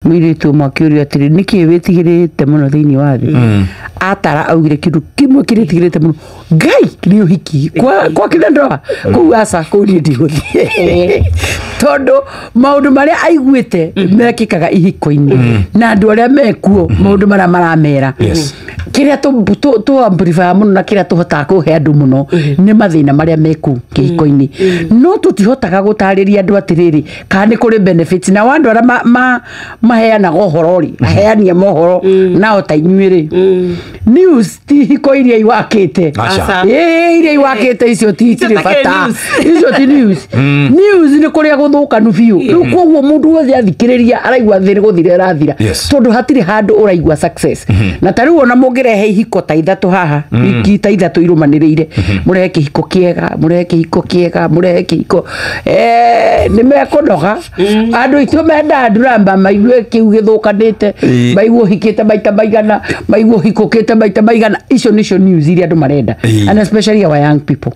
Mũirĩtu ũmwe akĩũrio atĩrĩ, nĩkĩ wĩtigĩrĩte mũno thĩinĩ wa thĩ? Atara augire kĩndũ kĩmwe kĩrĩa ĩtigĩrĩte mũno ngai nĩ ũhiki kwa kina ndoa kũu, aca, kũu niĩ ndigũthiĩ, tondũ maũndũ marĩa aiguĩte mekĩkaga ihiko-inĩ na andũ arĩa mekuo, maũndũ marĩa maramera, kĩrĩa tũ amplify mũno na kĩrĩa tũhotaga kũhe andũ mũno nĩ mathĩna marĩa meku kĩhiko-inĩ, no tũtihotaga gũtarĩria andũ atĩrĩrĩ kana nĩ kũrĩ benefits. Na andũ arĩa maheanaga ũhoro rĩ, aheani a mohoro nao ta inyuĩ rĩ, news ti hiko iria iwakĩte. Aca. Ĩĩ, iria iwakĩte icio ti Icio itirĩ takĩrĩ bata. News. Icio ti news. News nĩ kũrĩa gũthũkanu biũ. Rĩu koguo mũndũ wothe athikĩrĩria araigua thĩ nĩ gũthira ĩrathira, tondũ hatirĩ handũ ũraigua success. Na ta rĩu ona mũngĩrehe ihiko ta ithatũ haha, wiki ta 3 irũmanĩrĩire, mũrehe kĩhiko kĩega, mũrehe kĩhiko kĩega, mũrehe kĩhiko, nĩ mekũnoga. Andũ aitũ mendaga drama, maigue kĩu gĩthũkanĩte, maigue ũhikĩte maita maigana, maigue ũhikũkĩte maita maigana. Icio nĩcio news iria andũ marenda, and especially our young people.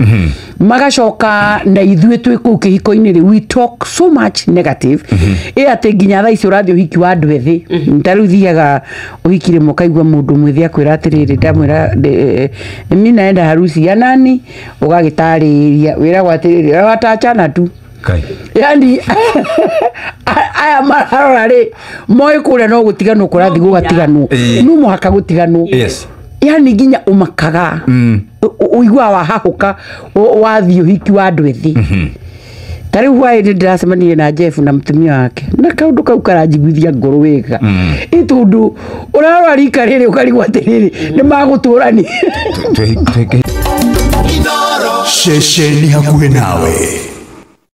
Magacoka na ithuĩ twĩ kũu kĩhiko-inĩ rĩ, we talk so much negative ĩ atĩ nginya thaa ici ũrathiĩ ũhiki wa andũ ethĩ, ta rĩu thiaga ũhiki rĩmwe ũkaigua mũndũ mwĩthĩ akwĩra atĩrĩrĩ, ndamwĩra, "Mi naenda harusi ya nani?" Ũgagĩtarĩria wĩragwo atĩrĩrĩ, "Wataachana tu." Kai. Yani aya mararora rĩ, moĩ kũrĩa no gũtiganwo kũrathiĩ gũgatiganwo. No mũhaka gũtiganwo. Yani nginya ũmakaga, ũiguaga wahahũka wathiĩ ũhiki wa andũ ethĩ. Ta rĩu hwaĩ-inĩ ndĩracemanirie na Jeff na mũtumia wake, na kaũndũ kau karanjiguithia ngoro wega, ĩ tondũ ũrarora rika rĩrĩ ũkarigwo atĩrĩrĩ nĩ magũtũrani. Twĩ- Ceceni hakuhĩ nawe.